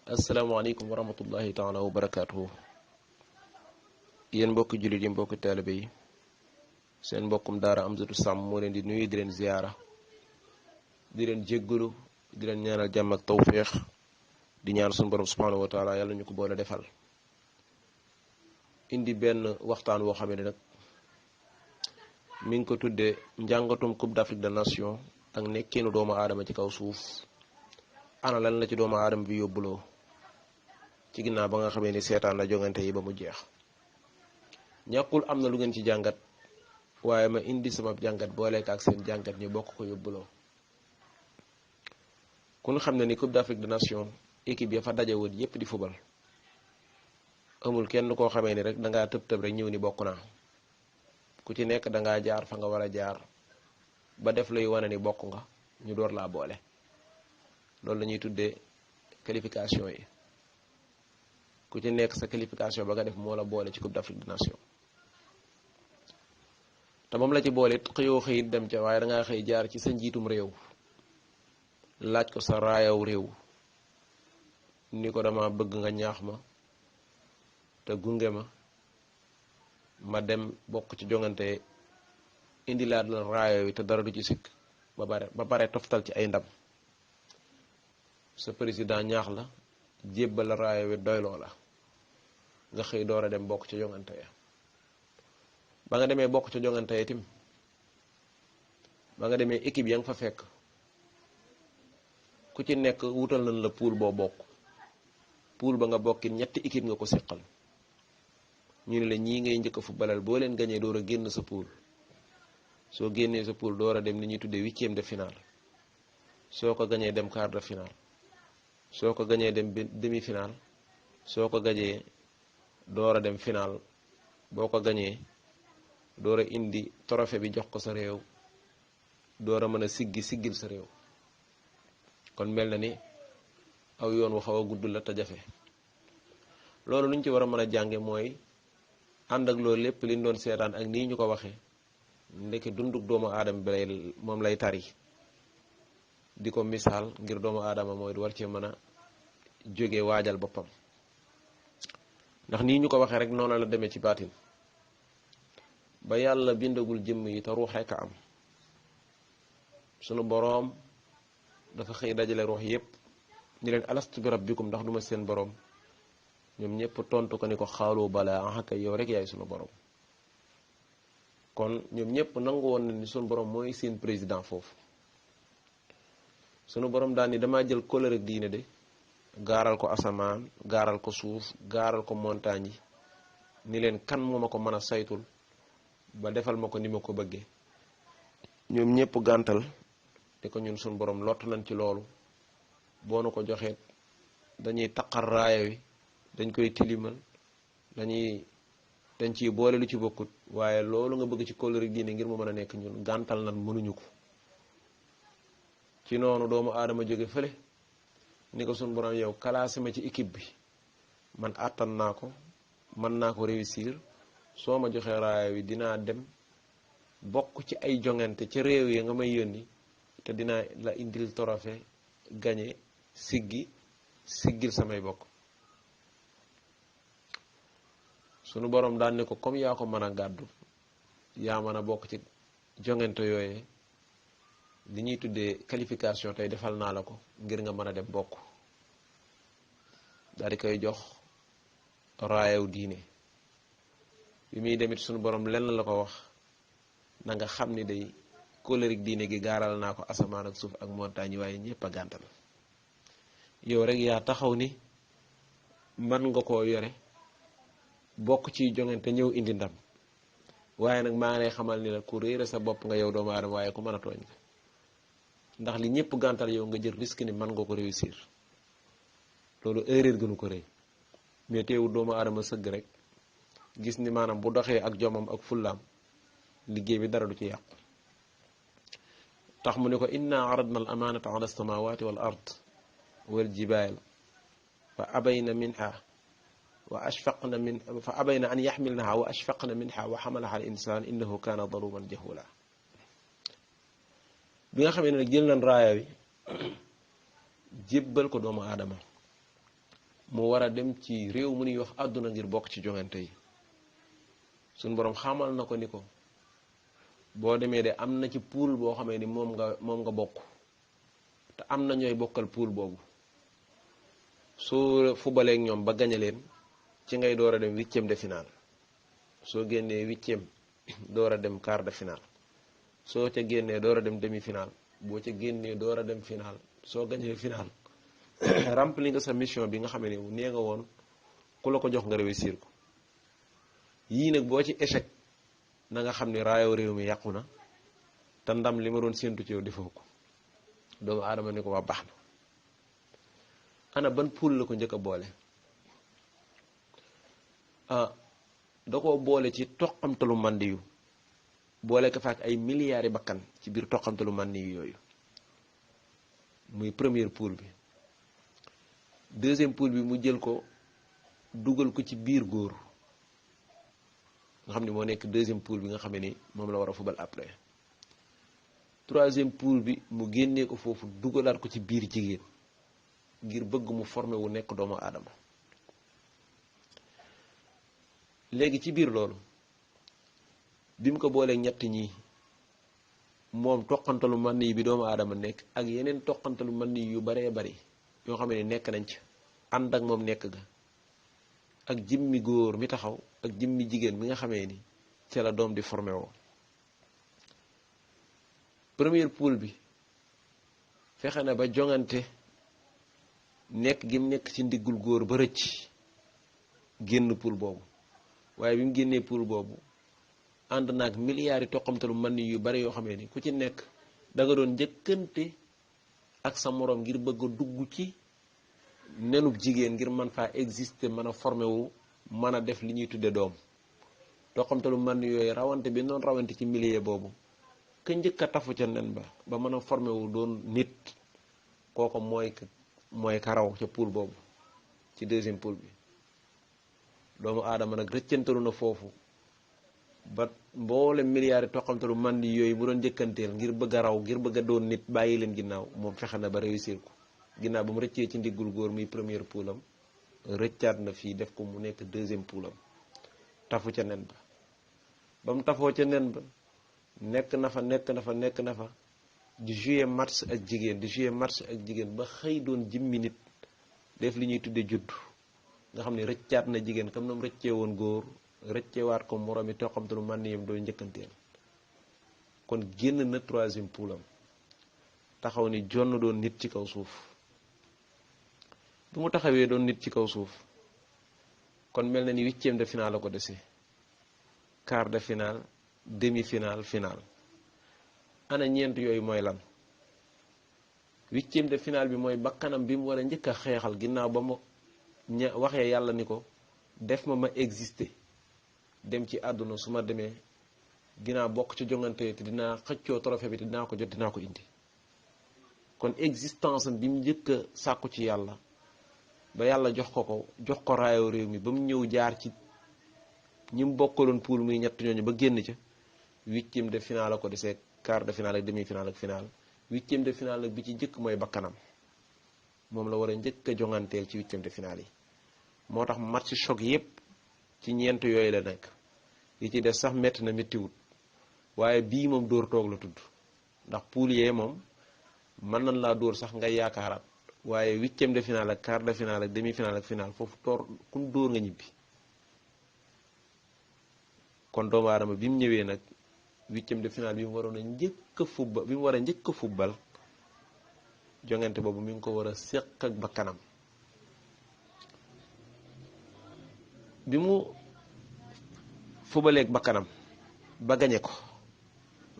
asalaamaaleykum wa rahmatullahi taala wa barakaatuhu. Yéen mbokki jullit yi mbokki taalibe yi, seen mbokkum daara Amzatu Samb moo leen di nuyu di leen ziyaara di leen jéggalu di leen ñaanal jàmm ak tawféex di ñaan suñu borom subhaanahu wa taala yàlla ñu ko boole defal. indi benn waxtaan woo xam ne nag mi ngi ko tuddee njàngatum Coupe d'Afrique des Nations ak nekkeenu doomu aadama ci kaw suuf. ana lan la ci doomu aadama bi yóbbuloo ci ginnaaw ba nga xamee ni seetaan na jongante yi ba mu jeex. ñàkkul am na lu ngeen ci jàngat, waaye ma indi sama jàngat booleek ak seen jàngat ñu bokk ko yóbbuloo. kun xam ne ni Coupe d'Afrique des Nations équipe ya fa daje woon yépp di fubal, amul kenn koo xamee ni rek dangaa tëb tëb rek ñëw ni bokk naa. ku ci nekk dangaa jaar fa nga war a jaar ba def luy wane ni bokk nga ñu door laa boole. loolu la ñuy tuddee qualification yi. ku ci nekk sa qualification ba nga def moo la boole ci Coupe d'Afrique des Nations. te moom la ci boole it xëyoo xëyit dem ca, waaye dangaa xëy jaar ci sa njiitum réew laaj ko sa raayaw réew ni ko dama bëgg nga ñaax ma te gunge ma dem bokk ci jongante indi laat la raayaw yi te dara du ci sikk ba pare toftal ci ay ndam. sa président ñaax la jébbal la raaya wi doyloo la nga xëy door a dem bokk ca jongante ya. ba nga demee bokk ca jongante ya tim, ba nga demee équipe ya nga fa fekk ku ci nekk wutal nañ la pool boo bokk. pool ba nga bokkit ñetti équipe nga ko séqal, ñu ne la ñii ngay njëkk a footballal boo leen gañee door a génn sa pool. soo génnee sa pool door a dem li ñuy tuddee huitième de finale. soo ko gañee dem quart de finale. soo ko gañee dem demi-finale. soo ko gañee door a dem final. boo ko gañee door a indi trophée bi jox ko sa réew, door a mën a siggil sa réew. kon mel na ni aw yoon wu xaw a gudd la te jafe. loolu lu ñu ci war a mën a jànge mooy ànd ak loolu lépp liñ doon seetaan ak nii ñu ko waxee ndeke dunduk doomu aadama bi moom lay tari di ko misaal ngir doomu aadama mooy war cee mën a jóge waajal boppam. ndax nii ñu ko waxee rek noonu la demee ci baatin. ba yàlla bindagul jëmm yi te ruux rekk a am, sunu boroom dafa xëy dajale ruux yépp ni leen alastu bi rabbikum ndax duma seen boroom. ñoom ñépp tontu ko ni ko xaalu balaa axakay yow rek yaay sunu boroom. kon ñoom ñépp nangu woon na ni sunu boroom mooy seen président foofu. sunu boroom daal ni dama jël kóllëre ak diine de gaaral ko asamaan, gaaral ko suuf, gaaral ko montagne yi ni leen kan moo ma ko mën a saytul ba defal ma ko ni ma ko bëggee. ñoom ñépp gàntal te ko ñun sunu boroom lott nañ ci loolu. boo nu ko joxeet dañuy taqar raaya wi, dañ koy tilimal, dañ ciy boole lu ci bokkut. waaye loolu nga bëgg ci kóllëre diine ngir mu mën a nekk ñun gàntal nan mënuñu ko. ci noonu doomu aadama jóge fële ni ko sunu borom yow classé ma ci équipe bi, man àttan naa ko, mën naa ko réussir. soo ma joxee raaya wi dinaa dem bokk ci ay jongante ci réew yi nga may yónni te dinaa la indil trophée gañe siggil samay bokk. sunu borom daan ne ko comme yaa ko mën a gàddu, yaa mën a bokk ci jongante yooyee, li ñuy tuddee qualification tey defal naa la ko ngir nga mën a dem bokk. daal di koy jox raayaw diine. bi muy demit sunu borom lenn la ko wax, na nga xam ni day kóllëre diine gi gaaral naa ko asamaan ak suuf ak montagne, waaye ñépp a gàntal. yow rek yaa taxaw ni man nga koo yore bokk ci jongante ñëw indi ndam. waaye nag maa ngi lay xamal ni la ku réere sa bopp nga yow doomu aadama, waaye ku mën a tooñ nga. ndax li ñépp gàntal yow nga jël risque ni man nga ko réussir. loolu erreur gënu ko rëy. mais teewul doomu aadama sëgg rek gis ni maanaam bu doxee ak jomam ak fullaam liggéey bi dara du ci yàqu. tax mu ne ko inna aradna al amanata ala samawati wal ard wal jibal fa abayna minha wa ashfaqna min fa abayna an yaxmilnaha wa ashfaqna minha wa xamalaha al insan innahu kana zaluman jahula. bi nga xamee ne nag jël nañ raaya wi jébbal ko doomu aadama mu war a dem ci réew mu ñuy wax àdduna ngir bokk ci joŋante yi suñ boroom xamal na ko ni ko boo demee de am na ci pool boo xamee ni moom nga bokk te am na ñooy bokkal pool boobu soo fubaleek ñoom ba gañe leen ci ngay door a dem huitième de finale soo génnee huitième door a dem quart de finale soo ca génnee door a dem demi finale boo ca génnee door a dem finale soo gañee finale rempli nga sa mission bi nga xam ne nee nga woon ku la ko jox nga réussir ko yii nag boo ci échec na nga xam ne raayoo réew mi yàqu na te ndam li ma doon séentu ci yow defoo ko doomu aadama ni ko waa baax na ana ban pool la ko njëkk a boole da koo boole ci toqamtalu màndi yu boole ko faak ay milliards bakkan ci biir toqamtalu màndi yu yooyu muy première pool bi deuxième pool bi mu jël ko dugal ko ci biir góor nga xam ne moo nekk deuxième pool bi nga xam ni moom la war a fubal après troisième pool bi mu génnee ko foofu dugalaat ko ci biir jigéen ngir bëgg mu formé wu nekk doomu aadama léegi ci biir loolu bi mu ko boolee ñett ñi moom toqantalu man yi bi doomu aadama nekk ak yeneen toqantalu man yu baree bari yoo xam ne nekk nañ ca ànd ak moom nekk ga ak jimmi góor mi taxaw ak jimmi jigéen mi nga xamee ni ca la doom di formé woo première pool bi fexe na ba jongante nekk gi mu nekk ci ndiggul góor ba rëcc génn pool boobu waaye bi mu génnee pool boobu ànd naag milliards yi toqamtalu man yu bari yoo xamee ni ku ci nekk da nga doon njëkkante ak sa moroom ngir bëgg a dugg ci nenub jigéen ngir mën faa exister mën a formé wu mën a def li ñuy tudde doom toqamtalu man yooyu rawante bi noonu rawante ci milieu boobu ka njëkk a tafu ca nen ba mën a formé wu doon nit kooko mooy ka raw ca pool boobu ci deuxième pool bi doomu aadama nag rëccantalu na foofu ba mboole milliards yi toqamtalu man yooyu mu doon njëkkanteel ngir bëgg a raw ngir bëgg a doon nit bàyyi leen ginnaaw moom fexe na ba réussir ko ginnaaw ba mu rëccee ci ndiggul góor muy première poulam rëccaat na fii def ko mu nekk deuxième poulam tafu ca nen ba mu tafoo ca nen ba nekk na fa di jouer match ak jigéen ba xëy doon jimmi nit def li ñuy tudde judd nga xam ne rëccaat na jigéen comme na mu rëccee woon góor rëccewaat ko moroomi toqamtalu man yam doo njëkkanteel kon génn na troisième poulam taxaw ni jonn doon nit ci kaw suuf bi mu taxawee doon nit ci kaw suuf kon mel na ni huitième de finale la ko dese quart de finale demi-finale finale ana ñeent yooyu mooy lan huitième de finale bi mooy bakkanam bi mu war a njëkk a xeexal ginnaaw ba mu waxee yàlla ni ko def ma exister dem ci àdduna su ma demee dinaa bokk ci jongante te dinaa xëccoo trophée bi te dinaa ko jot dinaa ko indi kon existence am bi mu njëkk a sàkku ci yàlla ba yàlla jox ko raayoo réew mi ba mu ñëw jaar ci ñi mu bokkaloon pool muy ñett ñooñu ba génn ca huitième de finale la ko desee quart de finale ak demi finale ak finale huitième de finale ak bi ci njëkk mooy bakkanam moom la war a njëkk a jonganteel ci huitième de finale yi moo tax match choc yépp ci ñeent yooyu la nekk yi ci des sax métti na méttiwut waaye bii moom dóor toog la tudd ndax pool yee moom mën nañ laa dóor sax ngay yaakaaraat waaye huitième de finale ak quart de finale ak demi finale ak finale foofu kun dóor nga ñibbi kon doomu aadama bi mu ñëwee nag huitième de finale bi mu waroon a njëkk a fubbal bi mu war a njëkk a fubbal jongante boobu mi ngi ko war a séq ak bakkanam bi mu fubaleeg bakkanam ba gañe ko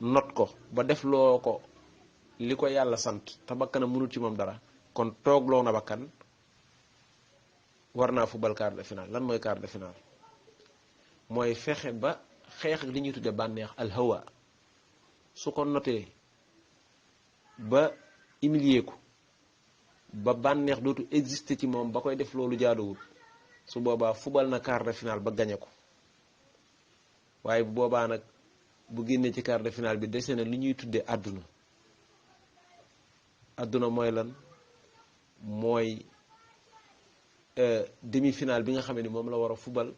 not ko ba def loo ko li ko yàlla sant te bakkanam mënul ci moom dara kon toog loo na bakkan war naa fubal quart de finale lan mooy quart de finale mooy fexe ba xeex ak li ñuy tudde bànneex alhawa su ko notee ba humilier ko ba bànneex dootu exister ci moom ba koy def loolu jaaduwul su boobaa fubal na quart de finale ba gañe ko waaye bu boobaa nag bu génnee ci quart de finale bi dese na li ñuy tudde àdduna mooy lan mooy demi-finale bi nga xam ne moom la war a fubal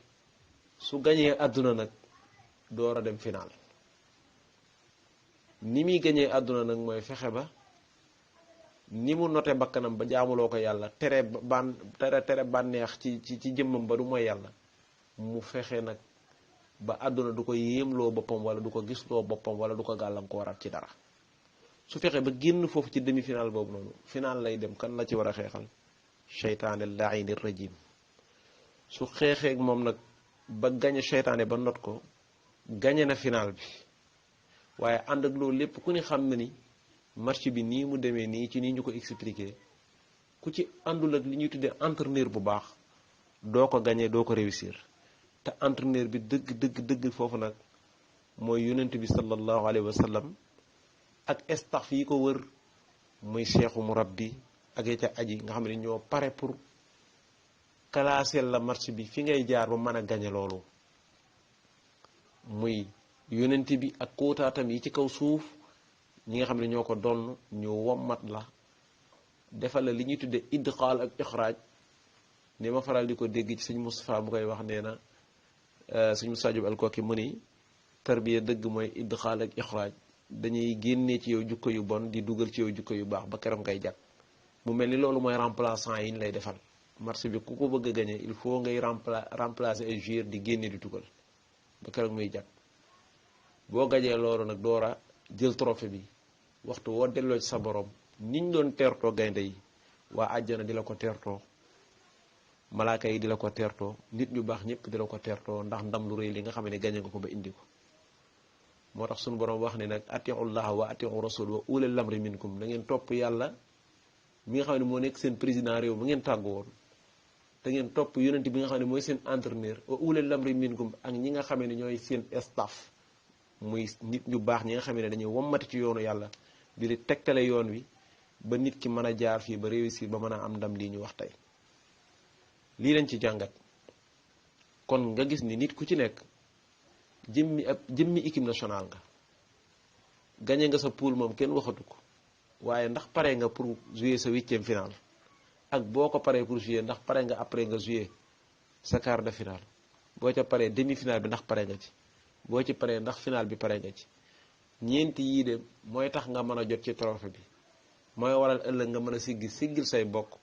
su gañee àdduna nag door a dem final. ni muy gañee àdduna nag mooy fexe ba ni mu note bakkanam ba jaamuloo ko yàlla tere bànneex ci jëmmam ba du mooy yàlla, mu fexe nag ba àdduna du ko yéemloo boppam wala du ko gisloo boppam wala du ko gàllankooraat ci dara. su fexe ba génn foofu ci demi-finale boobu noonu final lay dem. kan la ci war a xeexal? seytaane laayini rajim. su xeexeek moom nag ba gañe seytaane ba not ko, gañe na final bi. waaye ànd ak loolu lépp ku ni xam na ni match bi nii mu demee nii ci nii ñu ko expliqué, ku ci àndul ak li ñuy tuddee entraîneur bu baax doo ko gañe, doo ko réussir. te entraîneur bi dëgg foofu nag mooy yonent bi sallallahu alayhi wa sallam ak staff yi ko wër, muy cheikhu murabbi ak ya ca aji nga xam ne ñoo pare pour classer la match bi fi ngay jaar ba mën a gañe loolu. muy yonent bi ak kóotaatam yi ci kaw suuf, ñi nga xam ne ñoo ko donn ñu wommat la defal la li ñuy tudde idxaal ak ixraaj. ni ma faral di ko dégg ci sëñ Moustapha mu koy wax, nee na sëñ Moustapha Diop Alkoki mu ni tarbiya dëgg mooy idxaal ak ixraaj. dañuy génnee ci yow jukko yu bon di dugal ci yow jukko yu baax ba keroog ngay jàpp. mu mel ni loolu mooy remplaçant yi ñu lay defal. marché bi ku ko bëgg a gagné il faut ngay remplacer ay joueurs di génne di dugal ba keroog muy jàpp. boo gajee loolu nag doora jël trophée bi waxtu woo delloo ci sa borom niñ doon teertoo gaynde yi, waa àjjana di la ko teertoo, malaaka yi di la ko teertoo, nit ñu baax ñëpp di la ko teertoo ndax ndam lu rëy li nga xam ne gañe nga ko ba indi ko. moo tax suñu borom wax ne nag atiullaha wa atiu rasul wa ulil amri minkum, da ngeen topp yàlla mi nga xam ne moo nekk seen président réew mi ngeen tàggu woon, da ngeen topp yonent bi nga xam ne mooy seen entraîneur, wa ulil amri minkum ak ñi nga xam ne ñooy seen staff, muy nit ñu baax ñi nga xam ne dañuy wommati ci yoonu yàlla di li tegtale yoon wi ba nit ki mën a jaar fii ba réussir ba mën a am ndam lii ñu wax tey. lii lañ ci jàngat. kon nga gis ni nit ku ci nekk jëmmi équipe nationale nga, gañe nga sa poule moom kenn waxatu ko, waaye ndax pare nga pour jouer sa 8e finale, ak boo ko paree pour jouer ndax pare nga après nga jouer sa quart de finale. boo ca paree demi-finale bi ndax pare nga ci, boo ci paree ndax finale bi pare nga ci. ñeenti yii de mooy tax nga mën a jot ci trophée bi, mooy waral ëllëg nga mën a siggil say bokk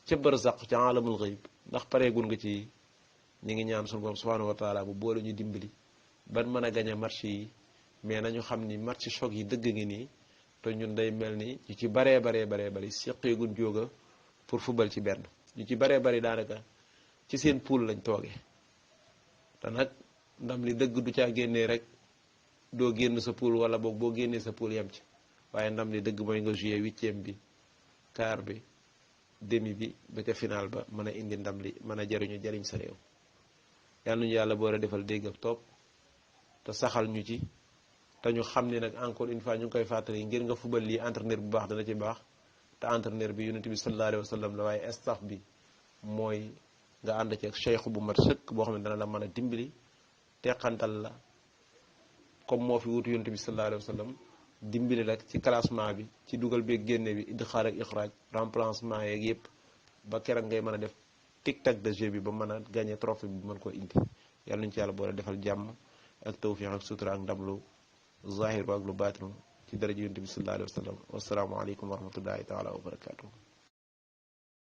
ca barzaq ca alamul ghaib. ndax pareegul nga ci. ñu ngi ñaan sunu borom subhanahu wa taala bu boole ñu dimbali ban mën a gañe match yi, mais nañu xam ni match choc yi dëgg ngi nii, te ñun day mel ni ñu ci baree bari seqeegun jóga pour football ci benn. ñu ci baree bari daanaka ci seen poule lañ toogee. te nag ndam li dëgg du caa génnee rek doo génn sa poule wala boog boo génnee sa poule yem ci, waaye ndam li dëgg mooy nga joué 8e bi, quart bi, demi bi ba ca final ba mën a indi ndam li, mën a jariñ sa réew. yàlla nañu yàlla boole defal dégg ak topp te saxal ñu ci, te ñu xam ne nag encore une fois ñu ngi koy fàttali, ngir nga fubal lii entraîneur bu baax dana ci baax. te entraîneur bi yonent bi sallallahu alayhi wa sallam la, waaye staff bi mooy nga ànd ci ak cheikh bu mat sëkk boo xam ne dana la mën a dimbali, teqantal la comme moo fi wutu yonent bi sallallahu alayhi wa sallam, dimbali la ci classement bi, ci dugal beeg génne bi, idxaal ak ixraaj, remplacement yeeg yëpp ba keroog ngay mën a def tic tac de jeu bi ba mën a gagné trophée bi mën koo indi. yàlla nañu ci yàlla boole defal jàmm ak tawfiq ak sutura ak ndam lu zahir ak lu baatinu ci daraja yonent bi sallallahu alayhi wa sallam. wassalaamu aleykum wa rahmatullahi taala wa barakatuh.